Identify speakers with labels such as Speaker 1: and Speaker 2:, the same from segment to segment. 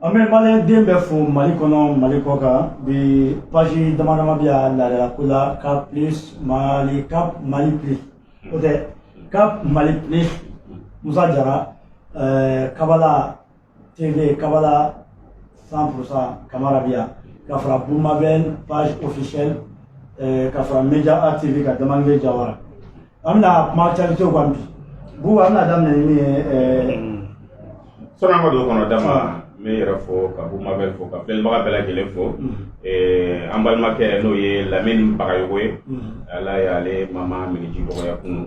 Speaker 1: An bɛ maliyɛn den bɛɛ fo Mali kɔnɔ, Mali kɔ kan. Bi page dama dama bɛ yan laadala ko la, Cap Plus Mali, Cap Mali Plus, o tɛ Cap Mali Plus, Musa Jara, Kabala TV, Kabala 100% Kamara bɛ yan, ka fara Boumabel page officielle, ka fara Media A TV ka Damange Jawara. An bɛna kuma actualité kan bi. Buba, an bɛna daminɛ ni min ye.
Speaker 2: Sɔnni an ka don o kɔnɔ, dama n bɛ yɛrɛ fo ka Boumabel fo, ka filɛlibaga bɛɛ lajɛlen fo. An balimakɛ, n'o ye Lamine Bagayogo ye, Ala y'ale mama miniji dɔgɔya kunu,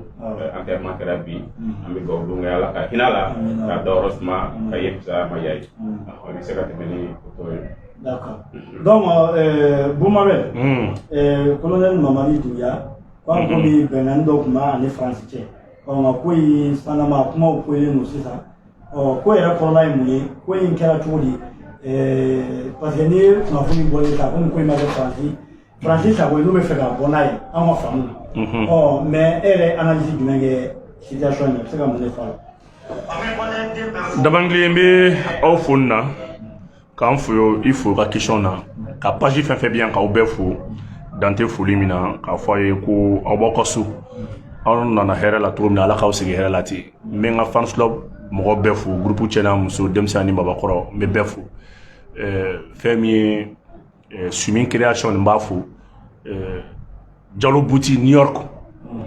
Speaker 2: enterrement kɛra bi. An bɛ dugawu don kɛ, Ala ka hinɛ a la, ka dayɔrɔ suma, ka ye fisaya ma ya ye. A bɛ se ka tɛmɛ ni o tɔ ye.
Speaker 1: D'accord. Donc, Boumabel, colonel Mamadi Doumbouya, ko komi bɛnkanni dɔ tun b'a ani Faransi cɛ, ɔ nka ko in sannama kumaw koyelen don sisan. Ɔ ko yɛrɛ kɔrɔla ye mun ye? Ko in kɛra cogo di? Parce que n'i ye kunnafoni bɔlen ta, komi ko in ma kɛ Faransi sago ye, n'u bɛ fɛ ka bɔ n'a ye, an ka faamu na. Ɔ mais e yɛrɛ analyse jumɛn kɛ situation in na? I bɛ se ka mun de fɔ a la?
Speaker 3: Dabangile, n bɛ aw fo nin na, k'an fo, i fo i ka question na, ka page fɛn fɛn bɛ yan, k'aw bɛɛ fo, dan tɛ foli min na, k'a fɔ aw ye ko aw b'aw ka so, aw nana hɛrɛ la cogo min na, Ala k'aw sigi hɛrɛ la ten. N bɛ n ka fans club mɔgɔ bɛɛ fo, groupe cɛ n'a muso, denmisɛnnin ani babakɔrɔ, n bɛ bɛɛ fo. Fɛn min ye Sumi Création, n b'a fo, Jalo Boutique New York,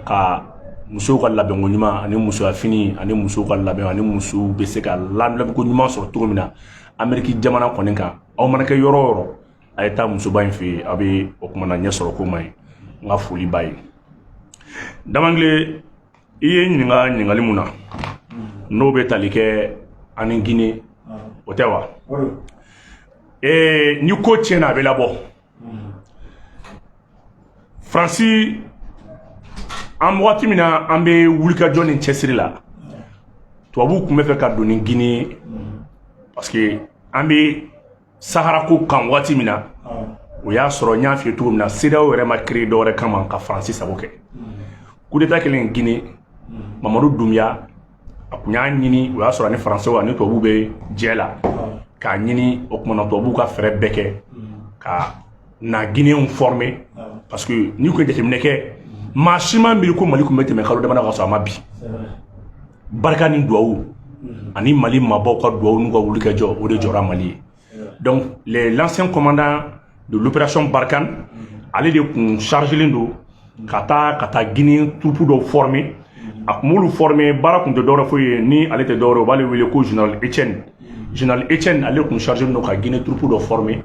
Speaker 3: ka musow ka labɛnko ɲuman ani musoya fini ani musow ka labɛn ani musow bɛ se ka labɛnko ɲuman sɔrɔ cogo min na Amérique jamana kɔni kan. Aw mana kɛ yɔrɔ o yɔrɔ, a ye taa musoba in fɛ yen, a bɛ o kumana ɲɛ sɔrɔ ko ma ye. N ka foli b'a ye. Damangile, i ye n ɲininka ɲininkali mun na, n'o bɛ tali kɛ ani Guinée, o tɛ wa? Ni ko tiɲɛna, a bɛ labɔ. Faransi, an waati min na an bɛ wulikajɔ ni cɛsiri la, tubabuw tun bɛ fɛ ka don ni Guinée, parce que an bɛ Sahara ko kan waati min na, o y'a sɔrɔ, n y'a f'i ye cogo min na, CEDEAO yɛrɛ ma créé dɔwɛrɛ kama ka Faransi sago kɛ. Coup d'état kɛlen Guinée, Mamadu Doumbouya, a tun y'a ɲini, o y'a sɔrɔ ani Faransɛw ani tubabuw bɛ jɛ la, k'a ɲini o kumana tubabuw ka fɛɛrɛ bɛɛ kɛ ka na Guinéenw former, parce que n'i kun ye jateminɛ kɛ, maa si ma miiri ko Mali tun bɛ tɛmɛ kalo damadɔ ka sɔrɔ a ma bi. Barika ni duwawu ani Mali maabaw ka duwawu n'u ka wulikajɔ, o de jɔra Mali ye. Donc l'ancien commandant de l'opération Barkhane, ale de kun chargelen don ka taa Guinée troupe dɔw former. A kun b'olu former, baara kun tɛ dɔwɛrɛ foyi ye ni ale tɛ dɔwɛrɛ, u b'ale wele ko général Etienne. Général Etienne, ale kun chargé don ka Guinée troupe dɔ former,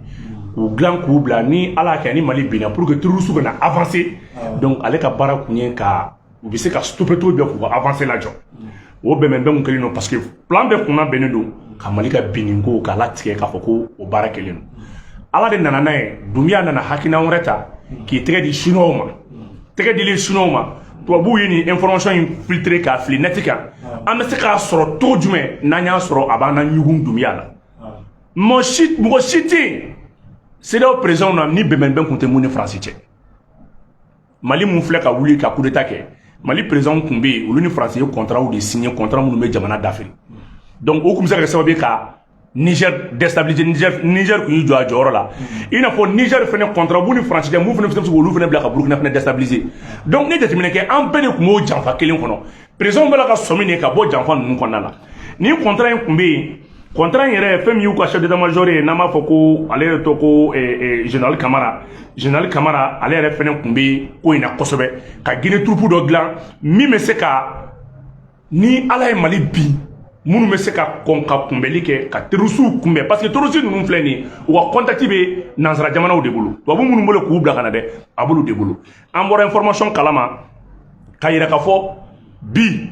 Speaker 3: k'u dilan, k'u bila ni Ala y'a kɛ ni Mali binna, pour que terroristes kana avancer. Donc ale ka baara kun ye ka u bɛ se ka stopper cogo bɛɛ k'u ka avancer lajɔ. O bɛnbɛn kun kɛlen don, parce que plan bɛɛ kunna bɛnnen don ka Mali ka binni ko k'a latigɛ, k'a fɔ ko o baara kɛlen don. Ala de nana n'a ye, Doumbouya nana hakilina wɛrɛ ta k'i tɛgɛ di Chinois ma. Tɛgɛ dilen Chinois ma, tubabuw ye nin information in filtré k'a fili net kan. An bɛ se k'a sɔrɔ cogo jumɛn? N'an y'a sɔrɔ, a b'an na ɲugun Doumbouya la. Mɔgɔ si tɛ yen CEDEAO président na ni bɛnbɛnbɛn kun tɛ mun ni Faransi cɛ. Mali mun filɛ ka wuli ka coup d'état kɛ, Mali président kun bɛ yen, olu ni Faransi ye contrat de signé, contrat minnu bɛ jamana dafiri. Donc o kun bɛ se ka kɛ sababu ye ka Niger déstabiliser. Niger kun y'i jɔ a jɔyɔrɔ la, i n'a fɔ Niger fɛnɛ, contrat b'u ni Faransi cɛ, mun fɛnɛ bɛ se k'olu fɛnɛ bila ka Burukina fɛnɛ déstabiliser. Donc ne jateminɛ kɛ, an bɛɛ de kun b'o janfa kelen kɔnɔ. Président bɛ la ka sɔmi nin ka bɔ janfa ninnu kɔnɔna la. Nin contrat in kun bɛ yen, contrat in yɛrɛ, fɛn min y'u ka chef d'état-major ye, n'an b'a fɔ ko ale yɛrɛ tɔgɔ ko général Kamara. Général Kamara, ale yɛrɛ fɛnɛ kun bɛ ko in na kosɛbɛ, ka Guinée troupe dɔ dilan min bɛ se ka, ni Ala ye Mali bin, minnu bɛ se ka kɔn ka kunbɛli kɛ, ka terroristew kunbɛn, parce que terroriste ninnu filɛ nin ye, u ka contact bɛ nansara jamanaw de bolo, tubabu minnu bolo k'u bila ka na dɛ, a b'olu de bolo. An bɔra information kalama ka yira k'a fɔ bi,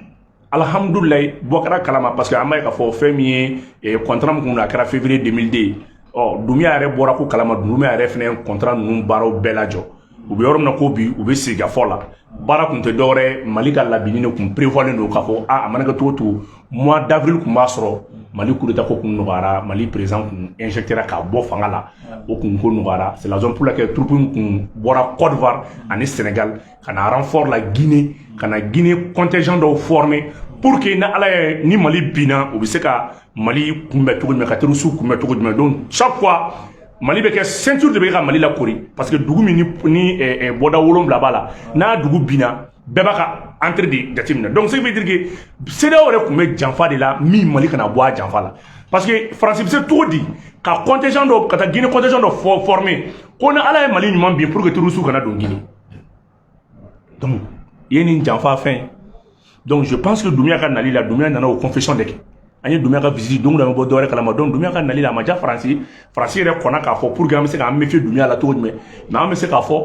Speaker 3: alhamdulilayi, bɔ kɛra kalama, parce que an b'a ye k'a fɔ fɛn min ye contrat min kun don, a kɛra février 2002. Ɔ Doumbouya yɛrɛ bɔra ko kalama. Doumbouya yɛrɛ fɛnɛ ye contrat ninnu baaraw bɛɛ lajɔ. U bɛ yɔrɔ min na ko bi, u bɛ sigikafɔ la. Baara kun tɛ dɔwɛrɛ, Mali ka labini de kun prévoilen don k'a fɔ a mana kɛ cogo o cogo, mois d'avril kun b'a sɔrɔ Mali coup d'état ko kun nɔgɔyara, Mali président kun injectera k'a bɔ fanga la, o kun ko nɔgɔyara. C'est la raison pour laquelle troupe in kun bɔra Côte d'Ivoire ani Sénégal ka na renfort la Guinée, ka na Guinée contingent dɔw former. Pour que ni Ala ye ni Mali binna, u bɛ se ka Mali kunbɛn cogo jumɛn, ka terroriste kunbɛn cogo jumɛn. Donc chaque fois Mali bɛ kɛ ceinture de bɛ ka Mali lakori, parce que dugu min ni bɔda 7 b'a la, n'a dugu binna, bɛɛ b'a ka entrée de jateminɛ. Donc ce qui veut dire que CEDEAO yɛrɛ tun bɛ janfa de la min Mali kana bɔ a janfa la, parce que Faransi bɛ se cogo di ka contingent dɔ ka taa Guinée, contingent dɔ former ko ni Ala ye Mali ɲuman bin, pour que terroriste kana don Guinée? Donc i ye nin janfa fɛn. Donc je pense que Doumbouya ka nali la, Doumbouya nana o confession de kɛ. An ye Doumbouya ka visite don o don, an bɛ bɔ dɔwɛrɛ kalama. Donc Doumbouya ka nali la, a ma diya Faransi. Faransi yɛrɛ kɔnna k'a fɔ pour que an bɛ se k'an méfier Doumbouya la cogo jumɛn. Mais an bɛ se k'a fɔ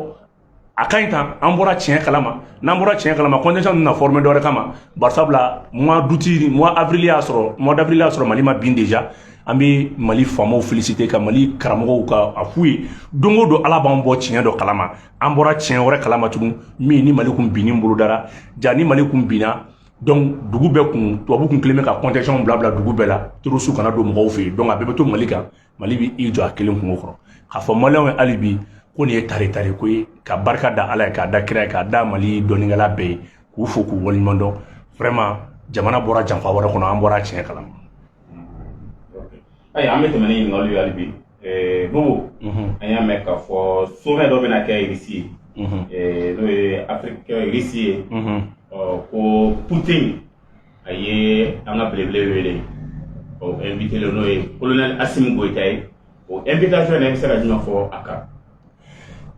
Speaker 3: a ka ɲi tan, an bɔra tiɲɛ kalama. N'an bɔra tiɲɛ kalama, contingent ninnu na former dɔwɛrɛ kama. Barisabula mois d'août, mois avril y'a sɔrɔ, mois d'avril y'a sɔrɔ Mali ma bin déjà. An bɛ Mali faamaw féliciter, ka Mali karamɔgɔw ka a f'u ye, don o don Ala b'an bɔ tiɲɛ dɔ kalama. An bɔra tiɲɛ wɛrɛ kalama tugun min ni Mali kun binni bolodara ja. Ni Mali kun binna, donc dugu bɛɛ kun, tubabu kun kelen bɛ ka contingent bila bila dugu bɛɛ la, terroriste kana don mɔgɔw fɛ yen. Donc a bɛɛ bɛ to Mali kan. Mali bɛ i jɔ a kelen kungo kɔrɔ k'a fɔ Maliyɛnw ye hali bi ko nin ye tare tare ko ye, ka barika da Ala ye, k'a da kira ye, k'a da Mali dɔnnikɛla bɛɛ ye, k'u fo, k'u waleɲuman dɔn. Vraiment, jamana bɔra janfa wɛrɛ kɔnɔ, an bɔra tiɲɛ kalama.
Speaker 2: Ayiwa, an bɛ tɛmɛ ni ɲininkaliw ye hali bi. Bobo, an y'a mɛn k'a fɔ sommet dɔ bɛna kɛ Irisi ye, n'o ye Afiriki Irisi ye. Ɔ, ko Putin a ye an ka belebele wele, o invité n'o ye colonel Assimi Goïta ye. O invitation in, e bɛ se ka jumɛn fɔ a kan?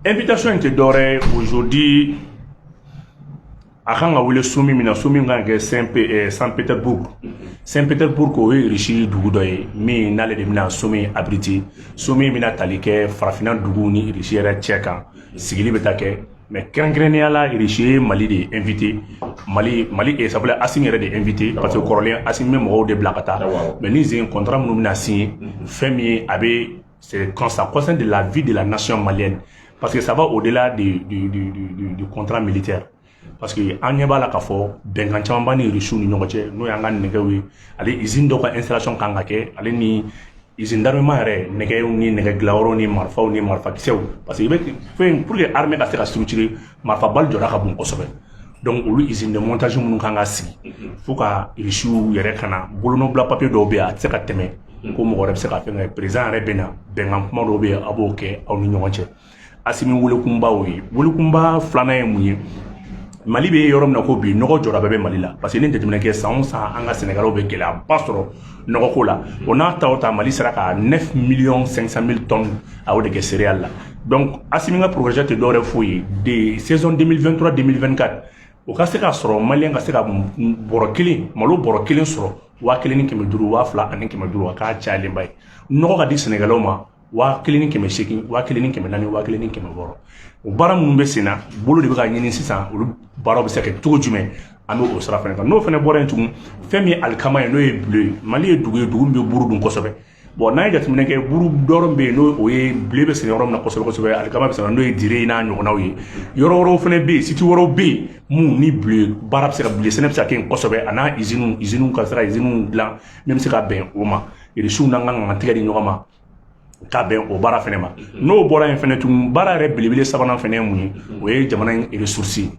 Speaker 3: Invitation in tɛ dɔwɛrɛ ye. Aujourd'hui a kan ka wele sommet min na, sommet min kan ka kɛ Saint-Pétersbourg. Saint-Pétersbourg, o ye Russie dugu dɔ ye min n'ale de bɛna sommet abriter. Sommet bɛna tali kɛ farafinna duguw ni Russie yɛrɛ cɛ kan, sigili bɛ taa kɛ. Mais kɛrɛnkɛrɛnnenya la, Russie ye Mali de invité, Mali et ça Assimi yɛrɛ de invité, parce que kɔrɔlen Assimi bɛ mɔgɔw de bila ka taa. Mais ni zen contrat minnu bɛna signer, fɛn min ye a bɛ, c'est quand ça concerne de la vie de la nation malienne, parce que ça va au-delà du contrat militaire, parce que an ɲɛ b'a la k'a fɔ bɛnkan caman b'an ni Russiw ni ɲɔgɔn cɛ, n'o y'an ka nɛgɛw ye. Ale usine dɔw ka installation kan ka kɛ, ale ni usine d'armement yɛrɛ, nɛgɛw ni nɛgɛ dilanyɔrɔ ni marifaw ni marifakisɛw, parce que i bɛ fɛn pour que armée ka se ka structurer, marifabali jɔda ka bon kosɛbɛ. Donc olu usine de montage minnu kan ka sigi, fo ka Russiw yɛrɛ ka na bolonɔbila papier dɔw bɛ yen, a tɛ se ka tɛmɛ ko mɔgɔ wɛrɛ bɛ se ka fɛn kɛ. Président yɛrɛ bɛ na, bɛnkan kuma dɔw bɛ yen, a b'o kɛ aw ni ɲɔgɔn cɛ. Assimi welekunba o ye. Welekunba filanan ye mun ye? Mali bɛ yɔrɔ min na ko bi, nɔgɔ jɔda bɛɛ bɛ Mali la, parce que ni jateminɛ kɛ, san o san an ka sɛnɛkɛlaw bɛ gɛlɛyaba sɔrɔ nɔgɔko la. O n'a ta o ta, Mali sera ka 9 millions 500 mille tonnes a y'o de kɛ céréales la. Donc Assimi ka projet tɛ dɔwɛrɛ foyi ye de saison 2023 2024, o ka se ka sɔrɔ Maliyɛn ka se ka bɔrɔ kelen malo, bɔrɔ kelen sɔrɔ 1500, 2500, a k'a cayalenba ye. Nɔgɔ ka di sɛnɛkɛlaw ma 1800, 1400, 1600. O baara minnu bɛ sen na, bolo de bɛ ka ɲini sisan, olu baaraw bɛ se ka kɛ cogo jumɛn? An bɛ o sira fana kan. N'o fana bɔra yen tugun, fɛn min ye alikama ye, n'o ye blé ye. Mali ye dugu ye, dugu min bɛ buru dun kosɛbɛ. Bon, n'an ye jateminɛ kɛ, buru dɔrɔn bɛ yen, n'o o ye blé bɛ sɛnɛ yɔrɔ min na kosɛbɛ kosɛbɛ, alikama bɛ sɛnɛ, n'o ye dire ye n'a ɲɔgɔnnaw ye. Yɔrɔ wɛrɛw fana bɛ yen, site wɛrɛw bɛ yen mun ni blé baara bɛ se ka, blé sɛnɛ bɛ se ka kɛ yen kosɛbɛ, a n'a usines ka se ka usines dilan min bɛ se ka bɛn o ma. Irisiw n'an kan ka tigɛ di ɲɔgɔn ma ka bɛn o baara fɛnɛ ma. N'o bɔra yen fɛnɛ tugun, baara yɛrɛ belebele sabanan fɛnɛ ye mun ye? O ye jamana in ressource ye,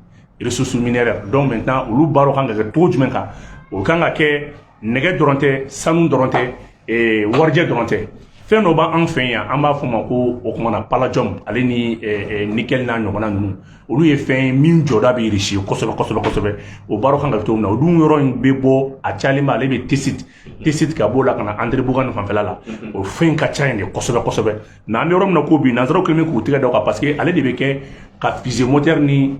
Speaker 3: ressource minière. Donc maintenant olu baaraw kan ka kɛ cogo jumɛn kan? O kan ka kɛ nɛgɛ dɔrɔn tɛ, sanu dɔrɔn tɛ, warijɛ dɔrɔn tɛ. Fɛn dɔ b'an fɛ yan, an b'a fɔ o ma ko o kumana palladium, ale ni nickel n'a ɲɔgɔnna ninnu. Olu ye fɛn ye min jɔda bɛ Irisi kosɛbɛ kosɛbɛ kosɛbɛ. O baaraw kan ka kɛ cogo min na, o dun yɔrɔ in bɛ bɔ, a cayalenba ale bɛ Tessit ka b'o la ka na Anderamboukane fanfɛla la. O fɛn ka ca yen de kosɛbɛ kosɛbɛ. Mais an bɛ yɔrɔ min na ko bi, nanzaraw kɛlen bɛ k'u tɛgɛ da o kan, parce que ale de bɛ kɛ ka fusée moteur ni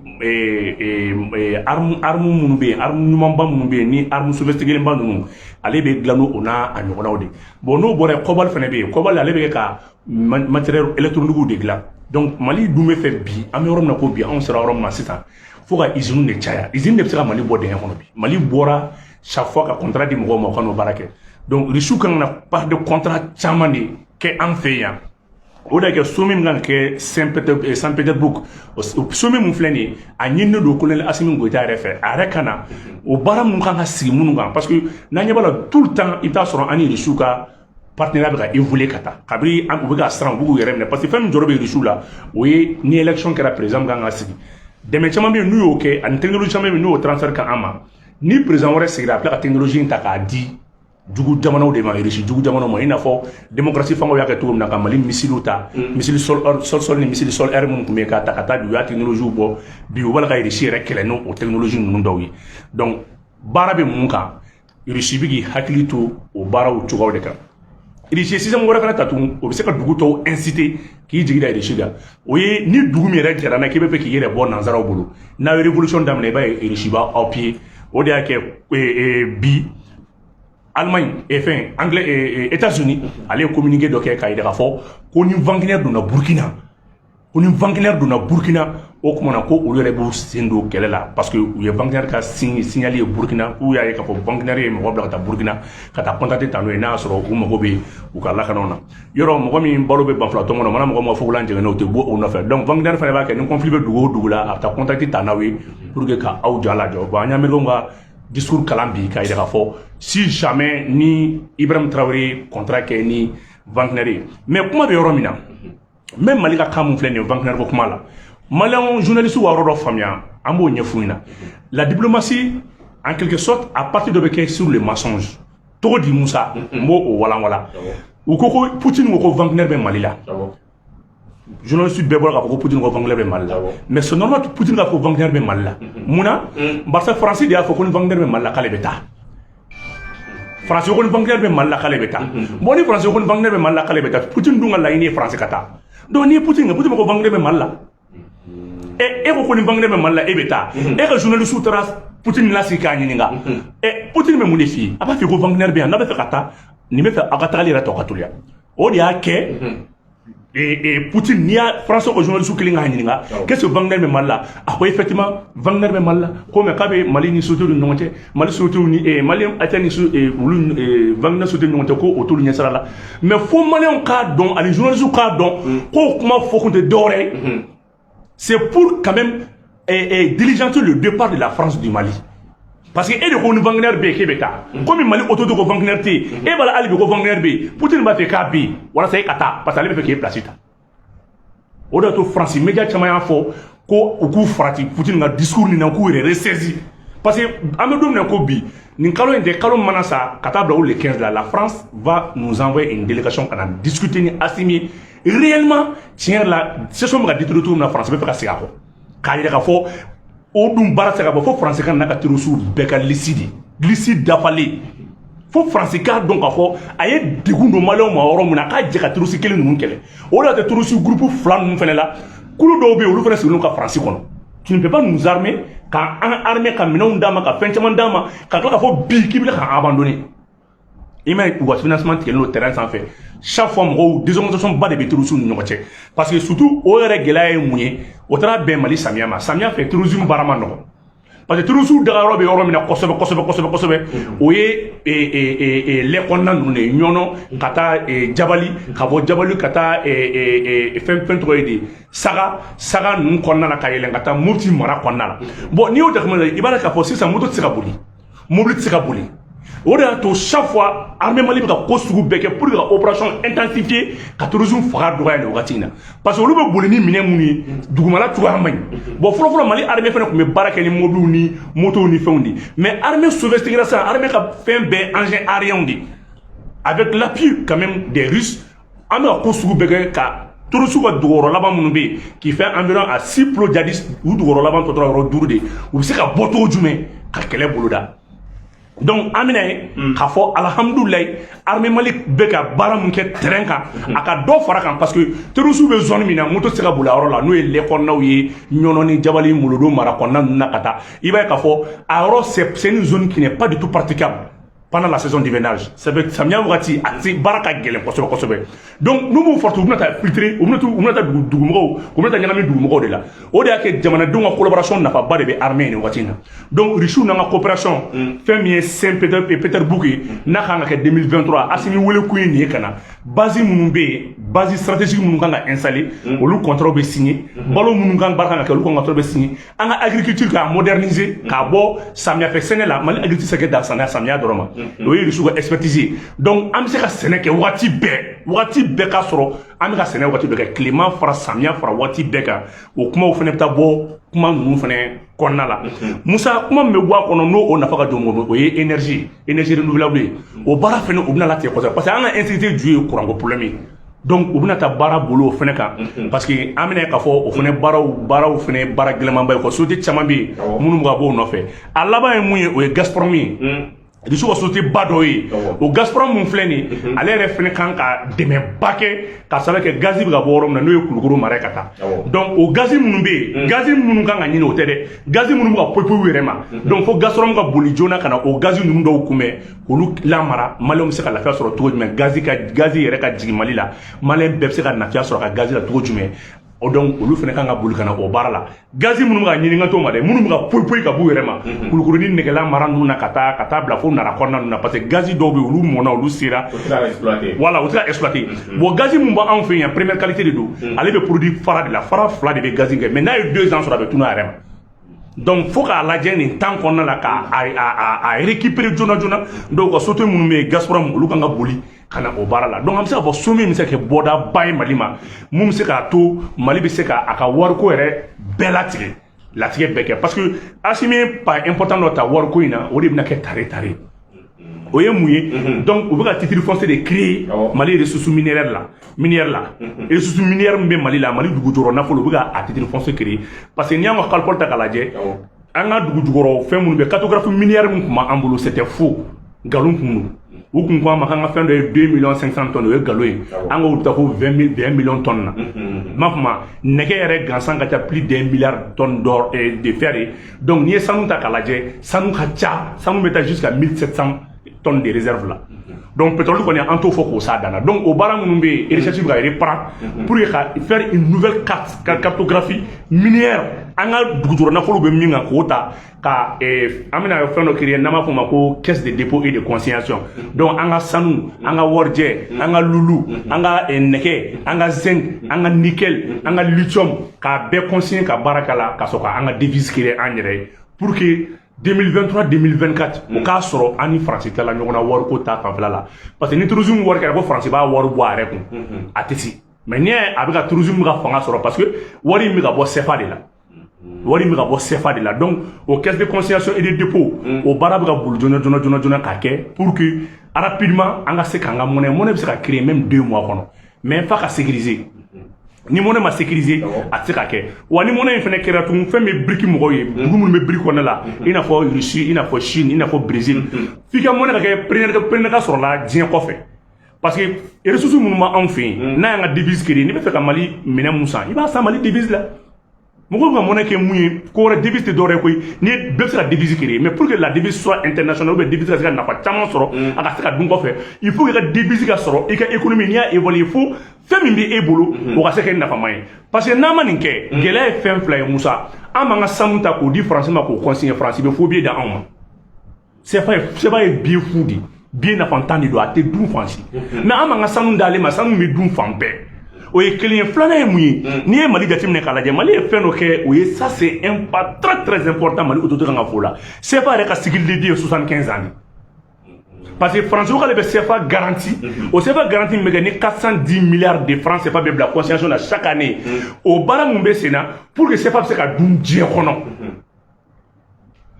Speaker 3: arme minnu bɛ yen, arme ɲumanba minnu bɛ yen ni arme sophistiquée ba ninnu, ale bɛ dilan n'o n'a a ɲɔgɔnnaw de. Bon, n'o bɔra yen, cobalt fana bɛ yen. Cobalt, ale bɛ kɛ ka matériel électronique de dilan. Donc Mali dun bɛ fɛ bi, an bɛ yɔrɔ min na ko bi, anw sera yɔrɔ min na sisan, fo ka usine de caya. Usine de bɛ se ka Mali bɔ dingɛ kɔnɔ. Bi Mali bɔra chaque fois ka contrat di mɔgɔw ma, u ka n'o baara kɛ. Donc Russiw kan ka na part de contrat caman de kɛ an fɛ yan. O de kɛ sommet min kan ka kɛ Saint-Pétersbourg, sommet min filɛ nin ye, a ɲininen don colonel Assimi Goïta yɛrɛ fɛ, a yɛrɛ ka na o baara minnu kan ka sigi minnu kan, parce que n'an ɲɛ b'a la, tout le temps i bɛ taa sɔrɔ an ni Russiw ka partenariat bɛ ka évoluer ka taa. Kabini u bɛ ka siran, u b'u yɛrɛ minɛ, parce que fɛn min jɔyɔrɔ bɛ Russiw la, o ye ni élection kɛra, président kan ka sigi, dɛmɛ caman bɛ yen n'u y'o kɛ, ani technologie caman bɛ yen n'u y'o transfert kɛ an ma. Ni président wɛrɛ sigira, a tila ka technologie in ta k'a di jugu jamanaw de ma, Russie jugu jamanaw ma, i n'a fɔ démocratie fangaw y'a kɛ cogo min na ka Mali missile ta, missile sol sol sol ni missile sol air minnu tun bɛ yen, k'a ta ka taa bi, u y'a technologie bɔ. Bi u b'a la ka Russie yɛrɛ kɛlɛ n'o technologie ninnu dɔw ye. Donc baara bɛ mun kan? Russie bɛ k'i hakili to o baaraw cogoyaw de kan. Russie système wɛrɛ fana ta tugun, o bɛ se ka dugu tɔw inciter k'i jigi da Russie kan. O ye ni dugu min yɛrɛ jɛra n'a ye k'i bɛ fɛ k'i yɛrɛ bɔ nanzaraw bolo, n'a ye révolution daminɛ, i b'a ye Russie b'aw appuyer. O de y'a kɛ bi Allemagne et fɛn anglais, États-Unis, ale ye communiqué dɔ kɛ k'a yira k'a fɔ ko ni Wagner donna Burkina, ko ni Wagner donna Burkina, o tuma na ko olu yɛrɛ b'u sen don kɛlɛ la, parce que u ye Wagner ka signal ye Burkina, k'u y'a ye k'a fɔ Wagner ye mɔgɔ bila ka taa Burkina ka taa contact ta n'o ye, n'a y'a sɔrɔ u mago bɛ u ka lakanaw na. Yɔrɔ mɔgɔ min balo bɛ banfula tɔn kɔnɔ, mana mɔgɔ ma fugulan jɛngɛnɛ, o tɛ bɔ o nɔfɛ. Donc Wagner fana b'a kɛ, ni conflit bɛ dugu o dugu la, a bɛ taa contact ta n'aw ye pour que ka aw ja lajɔ. Bon, an ye Américains ka discours kalan bi k'a yira k'a fɔ si jamais ni Ibrahim Traoré contrat kɛ ni Wagner ye. Mais kuma bɛ yɔrɔ min na, même Mali ka kan mun filɛ nin ye Wagner ko kuma la, Malien journaliste ka yɔrɔ dɔ faamuya, an b'o ɲɛf'u ɲɛna. La diplomatie, en quelque sorte, a partie dɔ bɛ kɛ sur le mensonge. Togo di, Musa, n b'o o walanwalan. U ko ko Poutine ko ko Wagner bɛ Mali la. Journaliste bɛɛ bɔra k'a fɔ ko Poutine ko Wagner bɛ Mali la. Mais c'est normal, Poutine k'a fɔ Wagner bɛ Mali la. Mun na? Barisa Faransi de y'a fɔ ko ni Wagner bɛ Mali la, k'ale bɛ taa. Faransi ko ni Wagner bɛ Mali la, k'ale bɛ taa. Bon, ni Faransi ko ni Wagner bɛ Mali la, k'ale bɛ taa, Poutine dun ka laɲini ye Faransi ka taa. Donc n'i ye Poutine kɛ, Poutine ko Wagner bɛ Mali la, e ko ko ni Wagner bɛ Mali la, e bɛ taa. E ka journaliste taara Poutine lasigi k'a ɲininka. Poutine bɛ mun de f'i ye? A b'a f'i ye ko Wagner bɛ yan, n'a bɛ fɛ ka taa, nin bɛ fɛ aw ka tagali yɛrɛ tɔ ka teliya. O de y'a kɛ et Poutine, n'i y'a Français ka journaliste kelen k'a ɲininka qu'est-ce que Wagner bɛ Mali la, a ko effectivement Wagner bɛ Mali la, ko mais k'a bɛ Mali ni société ni ɲɔgɔn cɛ, Mali société ni Mali ATN ni olu Wagner société ni ɲɔgɔn cɛ, ko o t'olu ɲɛsira la. Mais fo Maliyɛnw k'a dɔn ani journaliste k'a dɔn k'o kuma fɔ kun tɛ dɔwɛrɛ ye, c'est pour quand même diligenter le départ de la France du Mali. Parce que e de ko ni Wagner bɛ yen, k'e bɛ taa. Komi Mali autorité ko Wagner tɛ yen, e b'a la hali bi ko Wagner bɛ yen, Poutine b'a fɛ k'a bɛ yen walasa e ka taa, parce que ale bɛ fɛ k'e place ta. O de y'a to France média caman y'a fɔ ko u k'u farati Poutine ka discours nin na, k'u yɛrɛ ressaisi. Parce que an bɛ don min na ko bi, nin kalo in tɛ, kalo mana sa ka taa bila o le 15 la, la France va nous envoyer une délégation ka na discuter ni Assimi réellement. Tiɲɛ yɛrɛ la, situation bɛ ka détériorer cogo min na, France bɛ fɛ ka segin a kɔ k'a yira k'a fɔ o dun baara tɛ se ka bɔ fo Faransi ka n'a ka terroriste bɛɛ ka liste de, liste dafalen, fo Faransi k'a dɔn k'a fɔ a ye degun don Maliyɛnw ma yɔrɔ min na, a k'a jɛ ka terroriste kelen ninnu kɛlɛ. O de y'a to terroriste groupe fila ninnu fɛnɛ la, kulu dɔw bɛ yen, olu fana sigilen ka Faransi kɔnɔ. Tu ne peux pas nous armer, k'an armer, ka minɛnw d'a ma, ka fɛn caman d'a ma, ka tila k'a fɔ bi k'i bɛ k'an abandonner. I m'a ye, u ka financement tigɛlen don terrain sanfɛ. Chaque fois mɔgɔw désorganisation ba de bɛ terroristes ni ɲɔgɔn cɛ, parce que surtout o yɛrɛ gɛlɛya ye mun ye? O taara bɛn Mali samiya ma. Samiya fɛ, terrorisme baara ma nɔgɔn, parce que terroristes dagayɔrɔ bɛ yɔrɔ min na kosɛbɛ kosɛbɛ kosɛbɛ kosɛbɛ, o ye lɛ kɔnɔna ninnu de ye, Ɲɔnɔ ka taa Jabali, ka bɔ Jabali ka taa fɛn fɛn tɔgɔ ye di, Saga, Saga ninnu kɔnɔna na, ka yɛlɛn ka taa Mopti mara kɔnɔna la. Bon, n'i y'o jateminɛ, i b'a ye k'a fɔ sisan moto tɛ se ka boli, mobili tɛ se ka boli. O de y'a to chaque fois armée Mali bɛ ka ko sugu bɛɛ kɛ pour que ka opération intensifier ka terrorisme faga dɔgɔya nin wagati in na, parce que olu bɛ boli ni minɛn minnu ye, dugumala cogoya man ɲi. Bon, fɔlɔ fɔlɔ, Mali armée fana tun bɛ baara kɛ ni mobiliw ni motow ni fɛnw de, mais armée sophistiquée sisan, armée ka fɛn bɛɛ engin aérien de, avec l'appui quand même des Russes, an bɛ ka ko sugu bɛɛ kɛ ka terroristes ka duguyɔrɔ laban minnu bɛ yen, qui fait environ à six plots djihadistes, u duguyɔrɔ laban tɔ tora yɔrɔ 5 de, u bɛ se ka bɔ cogo jumɛn ka kɛlɛ boloda. Donc an bɛna ye k'a fɔ alhamdulilayi, armée Mali bɛ ka baara mun kɛ terrain kan, a ka dɔ fara kan, parce que terroristes bɛ zone min na, moto tɛ se ka boli a yɔrɔ la, n'o ye lɛ kɔnɔnaw ye, Ɲɔnɔ ni Jabali, Molodo mara kɔnɔna ninnu na ka taa, i b'a ye k'a fɔ a yɔrɔ, c'est une zone qui n'est pas du tout praticable pendant la saison d'hivernage. Ça fait samiya wagati, a tɛ baara ka gɛlɛn kosɛbɛ kosɛbɛ. Donc n'u m'u forcer, u bɛna taa filtrer, u bɛna taa dugu dugumɔgɔw, u bɛna taa ɲagami dugumɔgɔw de la. O de y'a kɛ jamanadenw ka collaboration nafaba de bɛ armée nin wagati in na. Donc Russiw n'an ka coopération, fɛn min ye Saint Petersburg ye, n'a kan ka kɛ 2023, Assimi wele kun ye nin ye, ka na base minnu bɛ yen, base stratégique minnu kan ka installer, olu contrat bɛ signer, balo minnu kan baara kan ka kɛ, olu contrat bɛ signer, an ka agriculture k'a moderniser, k'a bɔ samiyafɛ sɛnɛ la. Mali agriculture tɛ se ka kɛ dan samiya dɔrɔn ma. O ye Russiw ka expertise ye. Donc an bɛ se ka sɛnɛ kɛ waati bɛɛ. Waati bɛɛ ka sɔrɔ an bɛ ka sɛnɛ waati bɛɛ kɛ, tilema fara samiya fara waati bɛɛ kan. O kumaw fana bɛ taa bɔ kuma ninnu fana kɔnɔna la. Musa, kuma min bɛ bɔ a kɔnɔ, n'o o nafa ka jɔ mɔgɔ, o ye énergie renouvelable ye. O baara fana, u bɛna latigɛ kosɛbɛ, parce que an ka insécurité ju ye kuranko problème ye. Donc u bɛna taa baara bolo o fana kan, parce que an bɛna k'a fɔ o fana baaraw fana baara gɛlɛnmanba ye quoi. Société caman bɛ yen minnu bɛ ka bɔ o nɔfɛ. A laban ye mun ye? O ye Gazprom ye, Russe ka société ba dɔ ye. O Gazprom mun filɛ nin ye, ale yɛrɛ fana kan ka dɛmɛba kɛ ka sababu kɛ gazi bɛ ka bɔ yɔrɔ min na, n'o ye Kulukoro mara ye ka taa. Donc o gazi minnu bɛ yen, gazi minnu kan ka ɲini, o tɛ dɛ, gazi minnu bɛ ka poyi poyi u yɛrɛ ma. Donc fo Gazprom ka boli joona ka na o gazi ninnu dɔw kunbɛn k'olu lamara. Maliyɛnw bɛ se ka lafiya sɔrɔ cogo jumɛn? Gazi ka gazi yɛrɛ ka jigin Mali la, Maliyɛn bɛɛ bɛ se ka lafiya sɔrɔ ka gazi la cogo jumɛn? O donc olu fana kan ka boli ka na o baara la. Gazi minnu bɛ ka ɲini ka t'o ma dɛ, minnu bɛ ka poyi poyi ka b'u yɛrɛ ma Kulukoro ni Nɛgɛla mara ninnu na, ka taa bila fo Nara kɔnɔna ninnu na, parce que gazi dɔw bɛ yen, olu mɔnna, olu sera.
Speaker 2: O tɛ ka exploiter.
Speaker 3: Voilà, o tɛ ka exploiter. Bon, gazi mun b'anw fɛ yan, première qualité de don. Ale bɛ produit fara de la, fara fila de bɛ gazi kɛ, mais n'a ye 2 ans sɔrɔ, a bɛ tunun a yɛrɛ ma. Donc fo k'a lajɛ nin temps kɔnɔna la k'a a récupérer joona joona. Donc ka société minnu bɛ yen, Gazprom, olu kan ka boli ka na o baara la. Donc an bɛ se k'a fɔ sommet min bɛ se ka kɛ bɔdaba ye Mali ma, mun bɛ se k'a to Mali bɛ se ka a ka wariko yɛrɛ bɛɛ latigɛ, latigɛ bɛɛ kɛ, parce que Assimi ye pas important dɔ ta wariko in na, o de bɛna kɛ tare tare. O ye mun ye? Donc u bɛ ka titre foncier de créer Mali ressources minières la, minière la, ressources minières min bɛ Mali la, Mali dugu jukɔrɔ nafolo, u bɛ ka a titre foncier créer, parce que n'i y'an ka calcul ta k'a lajɛ, an ka dugu jukɔrɔ fɛn minnu bɛ, cartographie minière min tun b'an bolo, c'était faux, nkalon kun don. U kun ko an ma k'an ka fɛn dɔ ye 2 millions 500 tonnes, o ye nkalon ye. An k'o ta fo 20 millions tonnes na. N m'a fɔ ma, nɛgɛ yɛrɛ gansan ka ca plus d'un milliard tonnes d'or de fer ye. Donc n'i ye sanu ta k'a lajɛ, sanu ka ca, sanu bɛ taa jusqu'à 1700 tonnes de réserve la. Donc pétrole kɔni, an t'o fɔ k'o s'a dan na. Donc o baara minnu bɛ yen, recherche bɛ ka reprendre pour que ka faire une nouvelle carte, cartographie minière, an ka dugujukɔrɔ nafolo bɛ min kan, k'o ta ka an bɛna fɛn dɔ créer n'an b'a fɔ o ma ko caisse de dépôt et de consignation. Donc an ka sanu, an ka warijɛ, an ka lulu, an ka nɛgɛ, an ka zinc, an ka nickel, an ka lithium, k'a bɛɛ consigner, ka baara k'a la, ka sɔrɔ ka an ka devise créer an yɛrɛ ye, pour que 2023 2024 o k'a sɔrɔ an ni Faransi tɛ la ɲɔgɔn na wariko ta fanfɛla la. Parce que ni terrorisme wari kɛra ko Faransi b'a wari bɔ a yɛrɛ kun, a tɛ se. Mais n'i y'a ye a bɛ ka terrorisme bɛ ka fanga sɔrɔ, parce que wari in bɛ ka bɔ CFA de la, wari in bɛ ka bɔ CFA de la. Donc o caisse de consignation et de dépôt, o baara bɛ ka boli joona joona joona joona k'a kɛ pour que rapidement an ka se k'an ka monnaie bɛ se ka créer même 2 mois kɔnɔ, mais f'a ka sécuriser. Ni monnaie ma sécuriser, a tɛ se ka kɛ. Wa ni monnaie in fana kɛra tugun, fɛn bɛ BRICS mɔgɔw ye, dugu minnu bɛ BRICS kɔnɔna la, i n'a fɔ Russie, i n'a fɔ Chine, i n'a fɔ Brésil, f'i ka monnaie ka kɛ première ka sɔrɔ la diɲɛ kɔfɛ, parce que ressources minnu b'anw fɛ yen, n'a y'an ka devise créer, n'i bɛ fɛ ka Mali minɛn mun san, i b'a san Mali devise la. Mɔgɔw bɛ ka monnaie kɛ mun ye? Ko wɛrɛ, devise tɛ dɔwɛrɛ ye koyi. Ni bɛɛ bɛ se ka devise créer, mais pour que la devise soit internationale, ou bien devise ka se ka nafa caman sɔrɔ, a ka se ka dun kɔfɛ, il faut que i ka devise ka sɔrɔ, i ka économie, n'i y'a évoluer, il faut fɛn min bɛ e bolo, o ka se ka kɛ nafama ye. Parce que n'an ma nin kɛ, gɛlɛya ye fɛn fila ye. Musa, an b'an ka sanu ta k'o di Faransi ma k'o consigner, Faransi bɛ faux billet da anw ma. CFA ye, CFA ye billet fu de, billet nafantan de don, a tɛ dun fan si. Mais an b'an ka sanu d'ale ma, sanu bɛ dun fan bɛɛ. O ye kelen ye. Filanan ye mun ye? N'i ye Mali jateminɛ k'a lajɛ, Mali ye fɛn dɔ kɛ, o ye, ça c'est un pas très très important. Mali autorité kan ka fo la. CFA yɛrɛ ka cycle de vie ye 75 ans de, parce que France ko k'ale bɛ CFA garantie. O CFA garantie min bɛ kɛ ni 410 milliards de francs CFA bɛ bila consignation na chaque année, o baara mun bɛ sen na pour que CFA bɛ se ka dun diɲɛ kɔnɔ.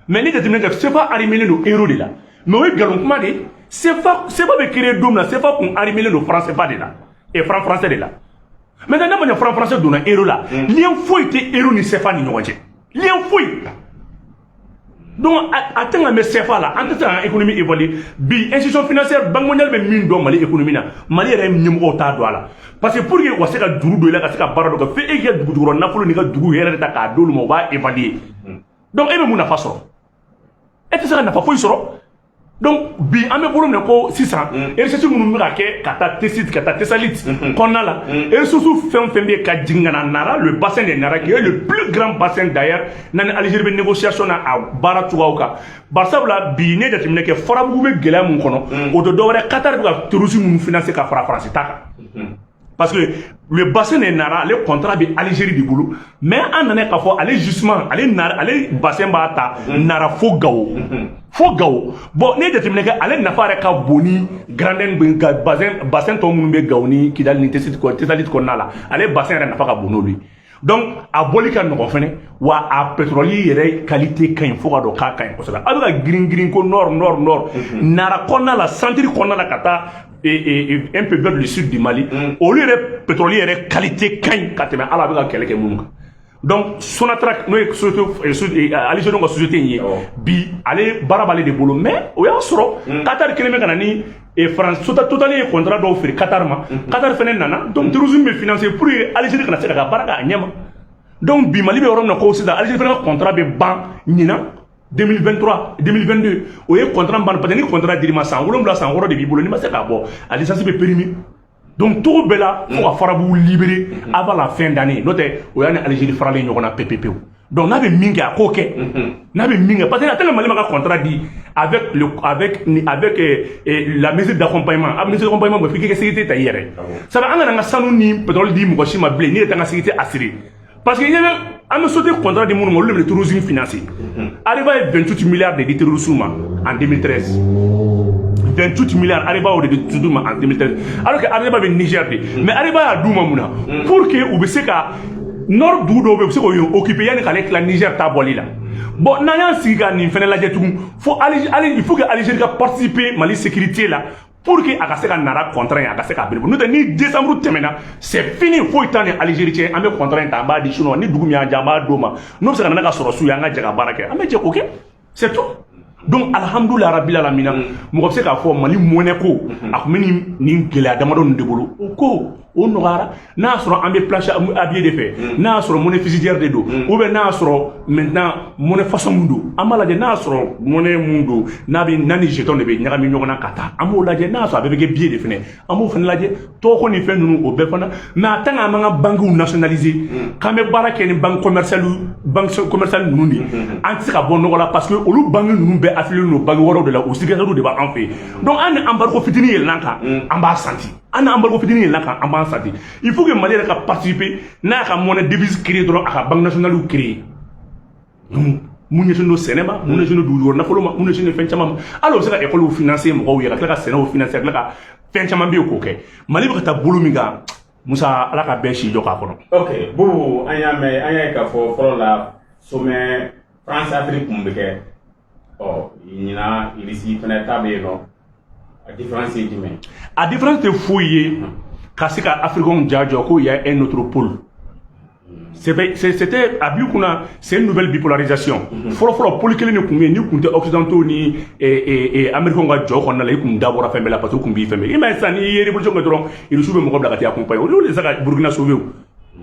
Speaker 3: Mais ni jateminɛ kɛ, CFA arrimé don euro de la, mais o ye nkalon kuma de ye. CFA bɛ créer don min na, CFA kun arrimé don franc CFA de la et franc français de la. Maintenant, n'a ma ɲɛ franc français donna euro la, lien foyi tɛ euro ni CFA ni ɲɔgɔn cɛ, lien foyi. Donc a tɛ ka mɛn CFA la, an tɛ se k'an économie évoluer. Bi institution financière, Banque mondiale bɛ min dɔn Mali économie na, Mali yɛrɛ ɲɛmɔgɔw t'a dɔn a la, parce que pour que u ka se ka juru don i la, ka se ka baara dɔ kɛ, fo e k'i ka dugu jukɔrɔ nafolo n'i ka dugu yɛrɛ de ta k'a d'olu ma, u b'a évaluer. Donc e bɛ mun nafa sɔrɔ? E tɛ se ka nafa foyi sɔrɔ. Donc bi an bɛ bolo minɛ ko sisan recherche minnu bɛ ka kɛ ka taa Tessit, ka taa Tessalit kɔnɔna la, ressources fɛn o fɛn bɛ yen ka jigin ka na Nara, le bassin de Nara qui est le plus grand bassin d'ailleurs, n'a ni Algérie bɛ négociation na a baara cogoyaw kan. Barisabula bi ne ye jateminɛ kɛ, Farabugu bɛ gɛlɛya mun kɔnɔ, o tɛ dɔwɛrɛ, Qatar bɛ ka terrorisme minnu financer ka fara Faransi ta kan. Parce que le bassin de Nara, ale contrat bɛ Algérie de bolo. Mais an nana k'a fɔ ale justement, ale Nara, ale bassin b'a ta Nara fo Gao, fo Gao. Bon, n'i ye jateminɛ kɛ, ale nafa yɛrɛ ka bon ni Grande ka bassin tɔ minnu bɛ Gao ni Kidali ni Tessalit kɔnɔna la. Ale bassin yɛrɛ nafa ka bon n'olu ye. Donc a bɔli ka nɔgɔn fɛnɛ wa, a pétrole yɛrɛ qualité ka ɲi fo ka dɔn k'a ka ɲi kosɛbɛ. A bɛ ka girin girin ko nord, nord, nord, Nara kɔnɔna la, centre kɔnɔna la, ka taa un peu vers le sud du Mali, olu yɛrɛ pétrole yɛrɛ qualité ka ɲi ka tɛmɛ. Ala bɛ ka kɛlɛ kɛ minnu kan. Donc Sonatrach, n'o ye société Algérie ka société in ye bi, ale baara b'ale de bolo. Mais o y'a sɔrɔ Qatar kelen bɛ ka na ni France Total ye contrat dɔw feere Qatar ma. Qatar fɛnɛ nana. Donc terrorisme bɛ financer pour que Algérie kana se ka baara kɛ a ɲɛ ma. Donc bi, Mali bɛ yɔrɔ min na ko sisan, Algérie fɛnɛ ka contrat bɛ ban ɲinan 2023, 2022. O ye contrat ban, parce que ni contrat dir'i ma, san 7, san 6 de b'i bolo. N'i ma se k'a bɔ, a licence bɛ périmé. Donc togo bɛɛ la, fo ka Farabugu libérer avant la fin d'année. N'o tɛ, o y'a ni Algérie faralen ɲɔgɔn na pewu pewu. Donc n'a bɛ min kɛ, a k'o kɛ. N'a bɛ min kɛ, parce que a tɛ ka Mali ma ka contrat di avec la mesure d'accompagnement. A mesure d'accompagnement, f'i k'i ka sécurité ta i yɛrɛ. Sabu an kana an ka sanu ni pétrole di mɔgɔ si ma bilen n'i yɛrɛ t'an ka sécurité assurer. Parce que ɲɛ bɛ an bɛ société contrat di minnu ma, olu de bɛ terrorisme financer. Areva ye 28 milliards de di terrorisme ma en 2013. 28 milliards, Areva o de di terrorisme ma en 2013, alors que Areva bɛ Niger de. Mais Areva y'a d'u ma mun na? Pour que u bɛ se ka nord dugu dɔw bɛ yen, u bɛ se k'o occuper yanni k'ale tila Niger ta bɔli la. Bon, n'an y'an sigi ka nin fɛnɛ lajɛ tugun, fo il faut que Algérie ka participer Mali sécurité la pour que a ka se ka Nara contrat in, a ka se k'a bere. N'o tɛ, ni décembre tɛmɛna, c'est fini, foyi t'an ni Algérie cɛ. An bɛ contrat in ta, an b'a di Chinois ni dugu min y'an diya, an b'a d'o ma. N'o bɛ se ka na n'a ka sɔrɔsiw ye, an ka jɛ ka baara kɛ, an bɛ jɛ k'o kɛ, c'est tout. Donc alhamdulilah rabbil alamina, mɔgɔ bɛ se k'a fɔ Mali mɔnɛ ko a tun bɛ nin gɛlɛya damadɔ ninnu de bolo, o ko o nɔgɔyara. N'a y'a sɔrɔ an bɛ planche à billets de fɛ, n'a y'a sɔrɔ monnaie fiduciaire de don, ou bien n'a y'a sɔrɔ maintenant monnaie façon mun don, an b'a lajɛ. N'a y'a sɔrɔ monnaie mun don, n'a bɛ n'a ni jeton de bɛ ɲagami ɲɔgɔn na ka taa, an b'o lajɛ. N'a y'a sɔrɔ a bɛɛ bɛ kɛ billet de fɛnɛ, an b'o fɛnɛ lajɛ. Tɔgɔko ni fɛn ninnu, o bɛɛ fana. Mais a tant qu'an m'an ka banques nationaliser, k'an bɛ baara kɛ ni banque commerciale ninnu de ye, an tɛ se ka bɔ nɔgɔ la, parce que olu banque ninnu bɛɛ affilié don banque wɛrɛw de la, o succursale de b'an fɛ yen. Donc an ni embargo fitinin yɛlɛnna kan, an b'a santi. An ni embargo fitinin yɛlɛnna kan, an b'an santi. Il faut que Mali yɛrɛ ka participer. N'a y'a ka monnaie devise créer dɔrɔn, a ka banque nationale créer. Donc mun ɲɛsinnen don sɛnɛ ma, mun ɲɛsinnen don dugujukɔrɔ nafolo ma, mun ɲɛsinnen don fɛn caman ma, hali o bɛ se ka école financer mɔgɔw ye, ka tila ka sɛnɛw financer, ka tila ka fɛn caman bɛ yen k'o kɛ. Mali bɛ ka taa bolo min kan, Musa, Ala ka bɛɛ si jɔ k'a kɔnɔ.
Speaker 2: Ok, Bubu, an y'a mɛn, an y'a ye k'a fɔ fɔlɔ la, sommet France Afrique kun bɛ kɛ. Ɔ ɲinan, Irisi fɛnɛ ta bɛ yen nɔ. A différence ye jumɛn?
Speaker 3: A différence tɛ foyi ye ka se ka Africains ja jɔ ko il y a un autre pôle. C'était a b'i kunna, c'est une nouvelle bipolarisation. Fɔlɔ fɔlɔ, pôle kelen de tun bɛ yen. Ni tun tɛ occidentaux ni américains ka jɔ kɔnɔna la, i kun da bɔra fɛn bɛɛ la, parce que u kun b'i fɛn bɛɛ. I m'a ye sisan, n'i ye révolution kɛ dɔrɔn, Irisiw bɛ mɔgɔ bila ka taa accompagner. Olu de se ka Burukina sauver. O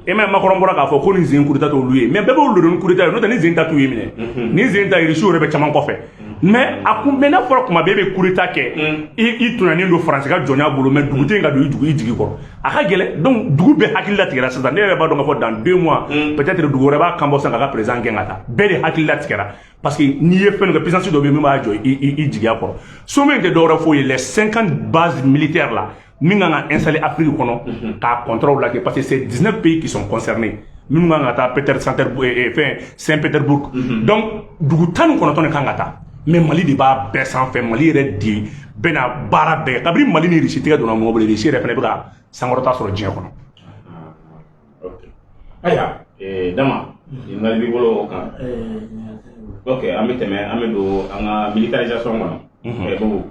Speaker 3: e m'a ye, Macron bɔra k'a fɔ ko nin zen coup d'état t'olu ye, mais bɛɛ b'olu don ni coup d'état ye. N'o tɛ, ni zen ta t'u ye minɛ, ni zen ta, Irisiw yɛrɛ bɛ caman kɔfɛ. Mais a kun, mais n'a fɔra kuma bɛɛ bɛ coup d'état kɛ, i tɔɲɔnen don Faransi ka jɔnya bolo, mais dugu tɛ yen ka don i dugu i jigi kɔrɔ, a ka gɛlɛn. Donc dugu bɛɛ hakili latigɛra sisan. Ne yɛrɛ b'a dɔn k'a fɔ dans 2 mois peut-être, dugu wɛrɛ b'a kan bɔ sisan k'a ka président gɛn ka taa. Bɛɛ de hakili latigɛra, parce que n'i ye fɛn dɔ kɛ, puissance dɔ bɛ yen min b'a jɔ i jigiya kɔrɔ. Sommet in tɛ dɔwɛrɛ foyi ye, les 50 bases militaires là min kan ka installer Afrique kɔnɔ k'a contrat lajɛ, parce que c'est 19 pays qui sont concernés, minnu kan ka taa Peter Center, fɛn Saint-Pétersbourg. Donc dugu 19 de kan ka taa, mais Mali de b'a bɛɛ sanfɛ. Mali yɛrɛ de bɛna baara bɛɛ. Kabini Mali ni Russie tɛgɛ donna ɲɔgɔn bolo, Russie yɛrɛ fana bɛ ka sankɔrɔta sɔrɔ diɲɛ kɔnɔ.
Speaker 2: Ok, ayiwa, Dama, ɲininkali b'i bolo o kan? Ok, an bɛ tɛmɛ, an bɛ don an ka militarisation kɔnɔ. Bubu,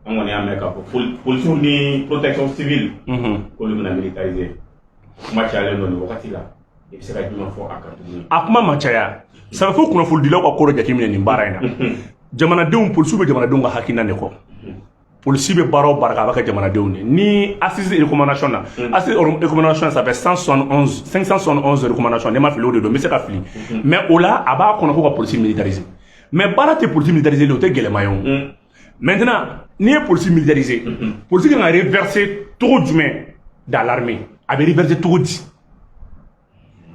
Speaker 2: an kɔni y'a mɛn k'a fɔ polisiw ni protection civile, k'olu bɛna militariser. Kuma cayalen don nin wagati la, i bɛ se ka jumɛn fɔ a kan tuguni?
Speaker 3: A kuma ma caya. Ça fait fo kunnafonidilaw ka ko dɔ jateminɛ nin baara in na. Jamanadenw, polisiw bɛ jamanadenw ka hakilina de kɔ. Polisi bɛ baara o baara kɛ, a b'a kɛ jamanadenw de ni assise recommandation na. Assise recommandation, ça fait 171, 571 recommandation, ne ma fili, o de don, n bɛ se ka fili. Mais o la, a b'a kɔnɔ ko ka polisi militariser. Mais baara tɛ polisi militariser, o tɛ gɛlɛma ye. O maintenant, n'i ye polisi militariser, polisi kan ka reverser cogo jumɛn dans l'armée? A bɛ reverser cogo di?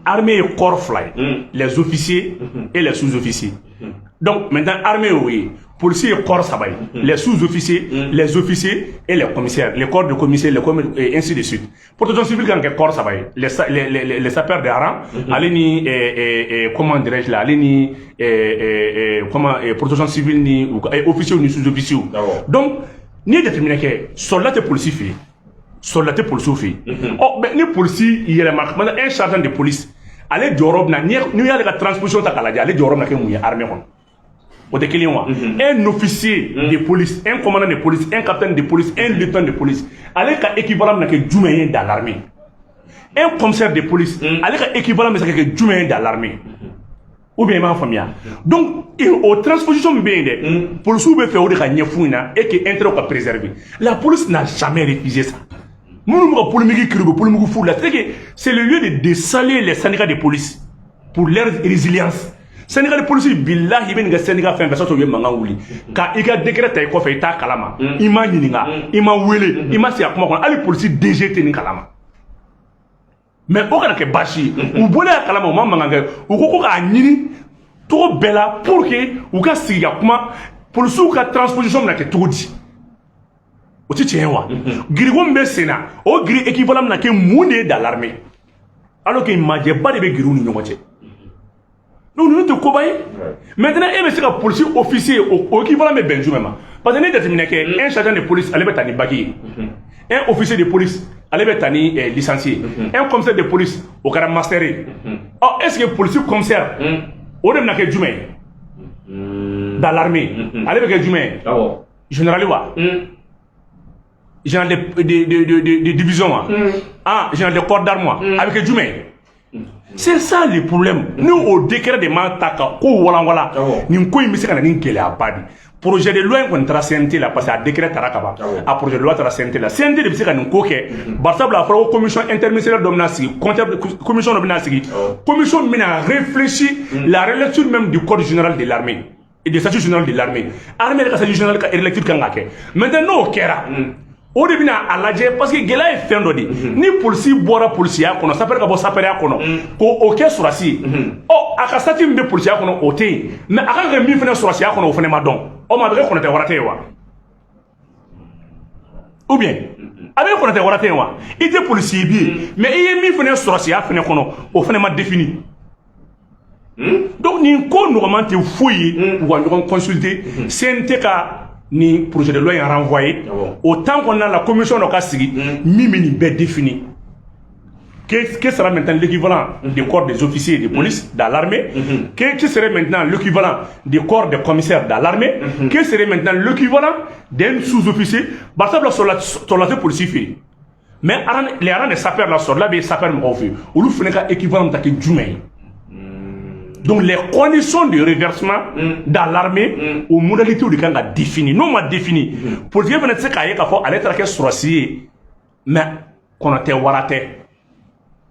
Speaker 3: Armée ye corps fila ye, les officiers et les sous-officiers. Donc maintenant, armée y'o ye, Policiers ye corps saba ye: les sous-officiers, les officiers et les commissaires, les corps de commissaires, les commis et ainsi de suite. Protection civile kan kɛ corps saba ye: les sapeurs de rang, ale ni comment dirais-je là, ale ni comment, protection civile ni u ka officiers ni sous-officiers. Donc n'i ye jateminɛ kɛ, soldat tɛ polisi fɛ yen, soldat tɛ polisiw fɛ yen. Ɔ mais ni polisi yɛlɛma, un sergent de police, ale jɔyɔrɔ bɛ na, n'i y'ale ka transposition ta k'a lajɛ, ale jɔyɔrɔ bɛna kɛ mun ye armée kɔnɔ? O tɛ kelen wa? Un officier de police, un commandant de police, un capitaine de police, un lieutenant de police, ale ka équivalent bɛna kɛ jumɛn ye dans l'armée? Un commissaire de police, ale ka équivalent bɛ se ka kɛ jumɛn ye dans l'armée? Ou bien i m'a faamuya? Donc o transposition min bɛ yen dɛ, polisiw bɛ fɛ o de ka ɲɛf'u ɲɛna et que intérêt ka préserver. La police n'a jamais refusé ça. Minnu bɛ ka polémique kiri, u bɛ polémique fu la. C'est que c'est le lieu de saluer les syndicats de police pour leur résilience. Syndicat de police, bilahi, i bɛ nin kɛ syndicat fɛn fɛn sɔsɔ, u ye mankan wuli ka i ka décret ta i kɔfɛ, i t'a kalama, i ma ɲininka, i ma wele, i ma sigi a kuma kɔnɔ. Hali polisi DG tɛ nin kalama. Mais o kana kɛ baasi ye. U bɔlen a kalama, u ma mankan kɛ. U ko k'a ɲini cogo bɛɛ la pour que u ka sigi ka kuma polisiw ka transposition bɛna kɛ cogo di. O tɛ tiɲɛ ye wa? Grille ko min bɛ sen na, o grille équivalent bɛna kɛ mun de ye dans l'armée, alors que majɛba de bɛ grillew ni ɲɔgɔn cɛ? Donc ninnu tɛ koba ye. Maintenant, e bɛ se ka polisi officier, o équivalent bɛ bɛn jumɛn ma? Parce que ne jateminɛ kɛ, un sergent de police, ale bɛ ta ni bac ye; un officier de police, ale bɛ ta ni licence ye; un commissaire de police, o kɛra master ye. Ɔ, est ce que polisi commissaire, o de bɛna kɛ jumɛn ye dans l'armée? Ale bɛ kɛ jumɛn ye? Général wa? Général de division wa? Ah, général de corps d'armes wa? A bɛ kɛ jumɛn ye? C'est ça le problème. Ni o décret de ma ta ka ko walanwalan, nin ko in bɛ se ka na ni gɛlɛyaba de. Projet de loi in kɔni taara CNT la, parce que a décret taara ka ban, a projet de loi taara CNT la. CNT de bɛ se ka nin ko kɛ. Barisabula a fɔra ko commission interministérielle dɔ bɛna sigi, commission dɔ bɛna sigi, commission bɛna réfléchir la relecture même du code général de l'armée et du statut général de l'armée. Armée yɛrɛ ka statut général ka relecture kan ka kɛ. Maintenant, n'o kɛra, o de bɛna a lajɛ, parce que gɛlɛya ye fɛn dɔ de ye. Ni polisi bɔra polisiya kɔnɔ, sapeur ka bɔ sapeurya kɔnɔ k'o o kɛ sɔrɔsi ye, ɔ a ka statut min bɛ polisiya kɔnɔ, o tɛ yen, mais a kan ka kɛ min fana sɔrɔsiya kɔnɔ, o fana ma dɔn. Ɔ ma a bɛ kɛ kɔnɔtɛ wara tɛ ye wa? Ou bien a bɛ kɛ kɔnɔtɛ wara tɛ ye wa? I tɛ polisi ye bi, mais i ye min fana sɔrɔsiya fana kɔnɔ, o fana ma défini. Donc nin ko nɔgɔman tɛ foyi ye. U ka ɲɔgɔn consulter. CNT ka ni projet de loi in renvoyé, o temps kɔnɔna la, commission dɔ ka sigi min bɛ nin bɛɛ défini. Que sera maintenant l'équivalent des corps des officiers de police dans l'armée? Que serait maintenant l'équivalent des corps des commissaires dans l'armée? Que serait maintenant l'équivalent d'un sous-officier? Barisabula sɔrɔla tɛ polisi fɛ yen, mais les rangs des sapeurs la, sɔrɔla bɛ sapeur mɔgɔw fɛ yen, olu fana ka équivalent bɛ taa kɛ jumɛn ye? Donc les conditions de reversement dans l'armée, o modalités de kan ka définir. N'o ma défini, politique fana tɛ se k'a ye k'a fɔ ale taara kɛ sɔrɔsi ye, mais kɔnɔ tɛ, wara tɛ,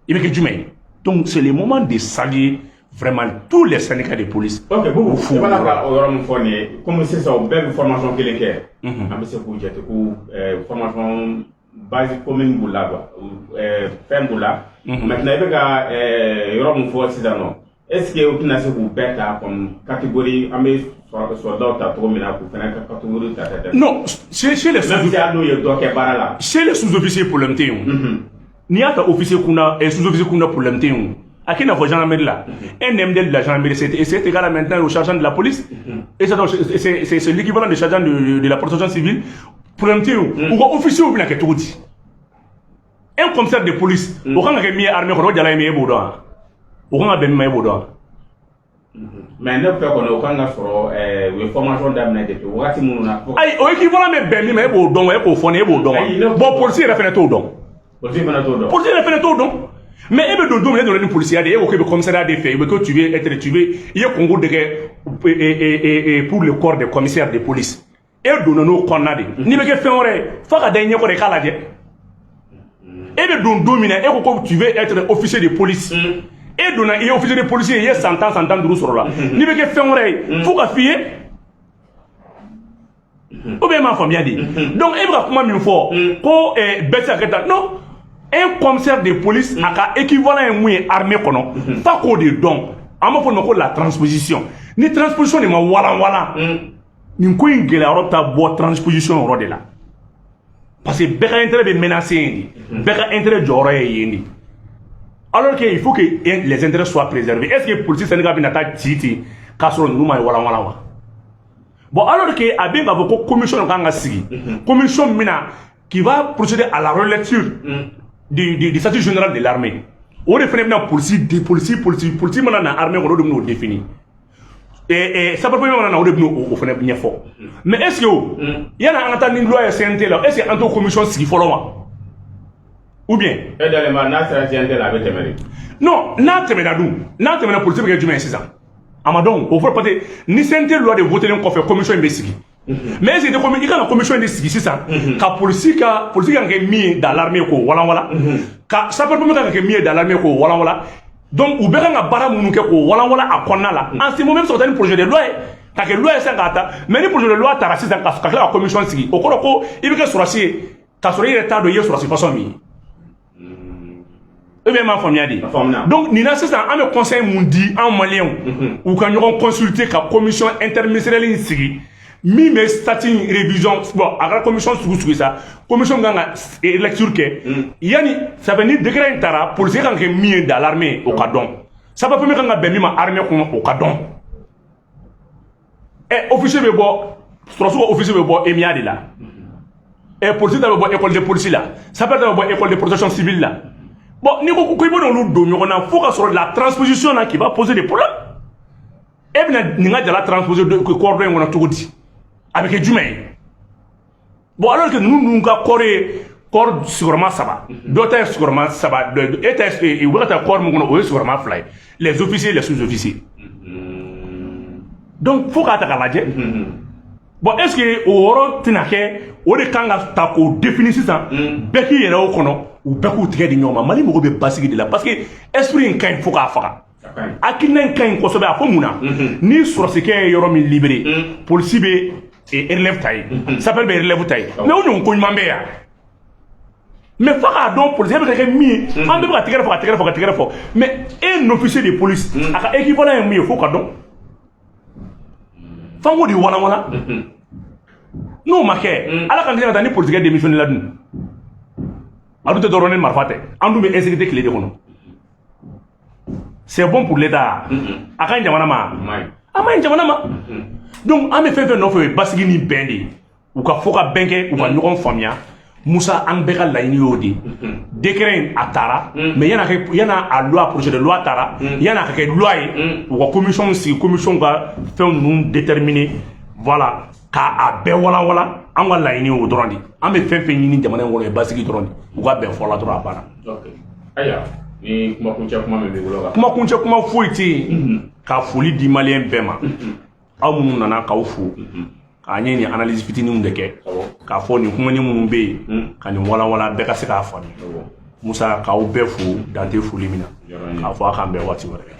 Speaker 3: i bɛ kɛ jumɛn ye? Donc c'est le moment de saluer vraiment tous les syndicats de police.
Speaker 2: Ok Boubou, i b'a la ka o yɔrɔ min fɔ nin ye, komi sisan u bɛɛ bɛ formation kelen kɛ, an bɛ se k'u jate ko formation base commune b'u la quoi, fɛn b'u la. Maintenant, i bɛ ka yɔrɔ min fɔ sisan nɔ, est ce que u tɛna se k'u bɛɛ ta comme catégorie, an bɛ soldat ta cogo min na, k'u fana ka catégorie ta tɛ?
Speaker 3: Non, chez les
Speaker 2: même si hali n'u ye dɔ kɛ baara la.
Speaker 3: Chez les sous-officiers, problème tɛ yen o. N'i y'a ta officier kunda et sous-officier kunda, problème tɛ yen o. A k'i n'a fɔ gendarmerie la, un MDL de la gendarmerie, c'est égal à maintenant au sergent de la police et c'est l'équivalent du sergent de la protection civile. Problème tɛ yen o. U ka officier bɛna kɛ cogo di? Un commissaire de police, o kan ka kɛ min ye armée kɔnɔ, o jala ye min ye, e b'o dɔn wa? O kan ka bɛn min ma, e b'o dɔn wa?
Speaker 2: Mais ne fɛ kɔni, o kan ka sɔrɔ u ye formation daminɛ depuis wagati minnu na.
Speaker 3: Ayi, o équivalent bɛ bɛn min ma, e b'o dɔn wa? E k'o fɔ ne, e b'o dɔn wa? Bon, polisi yɛrɛ fɛnɛ t'o dɔn.
Speaker 2: Polisi fana t'o dɔn.
Speaker 3: Polisi yɛrɛ fɛnɛ t'o dɔn. Mais e bɛ don don min, e donna ni polisiya de ye, e ko k'e bɛ commissariat de fɛ, i bɛ ko tu veux être, tu veux, i ye concours de kɛ pour le corps des commissaires de police, e donna n'o kɔnɔna de. N'i bɛ kɛ fɛn wɛrɛ ye, f'a ka da i ɲɛkɔrɔ, i k'a lajɛ. E bɛ don don min na, e ko ko tu veux être officier de police, e donna, i ye officier de police ye, i ye san 10, san 15 sɔrɔ la. N'i bɛ kɛ fɛn wɛrɛ ye, fo ka f'i ye, ou bien i m'a faamuya de? Donc e bɛ ka kuma min fɔ ko bɛɛ tɛ se ka kɛ tan, non. Un commissaire de police, a ka équivalent ye mun ye armée kɔnɔ, f'a k'o de dɔn. An b'a fɔ o ma ko la transposition. Ni transposition de ma walanwalan, Nin ko in gɛlɛya yɔrɔ bɛ taa bɔ transposition yɔrɔ de la, parce que bɛɛ ka intérêt bɛ menacer yen de, bɛɛ ka intérêt jɔyɔrɔ ye yen de, alors que il faut que les intérêts soient préservés. Est ce que police syndicat bɛna taa ci ten k'a sɔrɔ ninnu ma walanwalan wa? Bon, alors que a bɛ k'a fɔ ko commission kan ka sigi, commission min na qui va procéder à la relecture du statut général de l'armée, o de fana bɛna polisi di polisi polisi polisi mana na armée kɔnɔ, o de bɛn'o définir, sapeur pompier mana na, o de bɛn'o o fana ɲɛfɔ. Mais est ce que o yanni an ka taa ni loi ye CNT la, est ce que an t'o commission sigi fɔlɔ wa, ou bien?
Speaker 2: E dalen ba n'a sera CNT la, a bɛ tɛmɛ de.
Speaker 3: Non, n'a tɛmɛna dun, n'a tɛmɛna, polisi bɛ kɛ jumɛn ye sisan? A ma dɔn o fɔlɔ, parce que ni CNT loi de voté kɔfɛ, commission in bɛ sigi. Mais est ce que i kan ka commission de sigi sisan ka polisi ka polisi kan ka kɛ min ye dans l'armée k'o walanwalan, ka sapeur pompier kan ka kɛ min ye dans l'armée k'o walanwalan, donc u bɛɛ kan ka baara minnu kɛ k'o walanwalan a kɔnɔna la. En ce moment, bɛ sɔrɔ ka taa ni projet de loi ye, ka kɛ loi ye sisan k'a ta. Mais ni projet de loi taara sisan ka tila ka commission sigi, o kɔrɔ ko i bɛ kɛ sɔrɔsi ye k'a sɔrɔ i yɛrɛ t'a dɔn i ye sɔrɔsi façon min ye. E bɛ m'a faamuya de? Donc nin na sisan, an bɛ conseil mun di an maliyɛnw? U ka ɲɔgɔn consulter ka commission interministérielle in sigi min bɛ statut in révision. Bon, a kɛra commission sugu sugu sa, commission kan ka lecture kɛ yanni ça fait ni décret in taara, policier kan ka kɛ min ye dans l'armée, o ka dɔn, sapeur pompier kan ka bɛn min ma armée kɔnɔ, o ka dɔn. Ɛ, officier bɛ bɔ, sɔrɔsiw ka officier bɛ bɔ EMIA de la, ɛ, policier ta bɛ bɔ école de police la, sapeur ta bɛ bɔ école de protection civile la. Bon, n'i ko k'i bɛ n'olu don ɲɔgɔn na fo ka sɔrɔ la transposition na qui va poser des problèmes, e bɛna nin ka jala transposer corps dɔ in kɔnɔ cogo di? A bɛ kɛ jumɛn ye? Bon, alors que ninnu dun ka corps ye corps sigiyɔrɔma saba, dɔ ta ye sigiyɔrɔma saba, e ta ye, u bɛ ka taa corps min kɔnɔ, o ye sigiyɔrɔma fila ye, les officiers, les sous-officiers. Donc fo k'a ta k'a lajɛ. Bon, est ce que o yɔrɔ tɛna kɛ o de kan ka ta k'o définir sisan, bɛɛ k'i yɛrɛ o kɔnɔ, u bɛɛ k'u tigɛ di ɲɔgɔn ma? Mali mago bɛ basigi de la, parce que esprit in ka ɲi fo k'a faga, hakilina in ka ɲi kosɛbɛ. A ko mun na ni sɔrɔsikɛ ye yɔrɔ min libéré, polisi bɛ relève ta ye, sapeur bɛ relève ta ye, mais o ɲɔgɔn ko ɲuman bɛ yan. Mais fo k'a dɔn policier bɛ ka kɛ min ye, an bɛɛ bɛ ka tɛgɛrɛ fɔ, ka tɛgɛrɛ fɔ, ka tɛgɛrɛ fɔ, mais un officier de police, a ka équivalent ye mun ye, fo ka dɔn, f'an k'o de walanwalan. N'o ma kɛ, ala k'an kisi ka taa ni polisikɛ démissionné la dun, a dun tɛ dɔwɛrɛ ni marifa tɛ, an dun bɛ insécurité tile de kɔnɔ. C'est bon pour l'État? A ka ɲi jamana ma? A ma ɲi jamana ma. Donc an bɛ fɛn fɛn nɔfɛ, o ye basigi ni bɛn de ye. U ka fɔ ka bɛn kɛ, u ka ɲɔgɔn faamuya. Musa, an bɛɛ ka laɲini y'o de ye. Décret in a taara, mais yan'a kɛ, yan'a a loi, projet de loi taara, yan'a ka kɛ loi ye, u ka commission sigi, commission ka fɛn ninnu déterminer, voilà, k'a bɛɛ walanwalan. An ka laɲini y'o dɔrɔn de. An bɛ fɛn fɛn ɲini jamana in kɔnɔ, ye basigi dɔrɔn de. U ka bɛn fɔ la dɔrɔn, a banna.
Speaker 2: Ayiwa, ni kumakuncɛ kuma min b'i bolo ka.
Speaker 3: Kumakuncɛ kuma foyi tɛ yen, ka foli di maliyɛn bɛɛ ma. Aw minnu nana, k'aw fo, k'an ye nin analyse fitininw de kɛ, k'a fɔ nin kumanin minnu bɛ yen, ka nin walanwalan, bɛɛ ka se k'a faamuya. Musa, k'aw bɛɛ fo, dan tɛ foli min na, k'a fɔ a k'an bɛn waati wɛrɛ.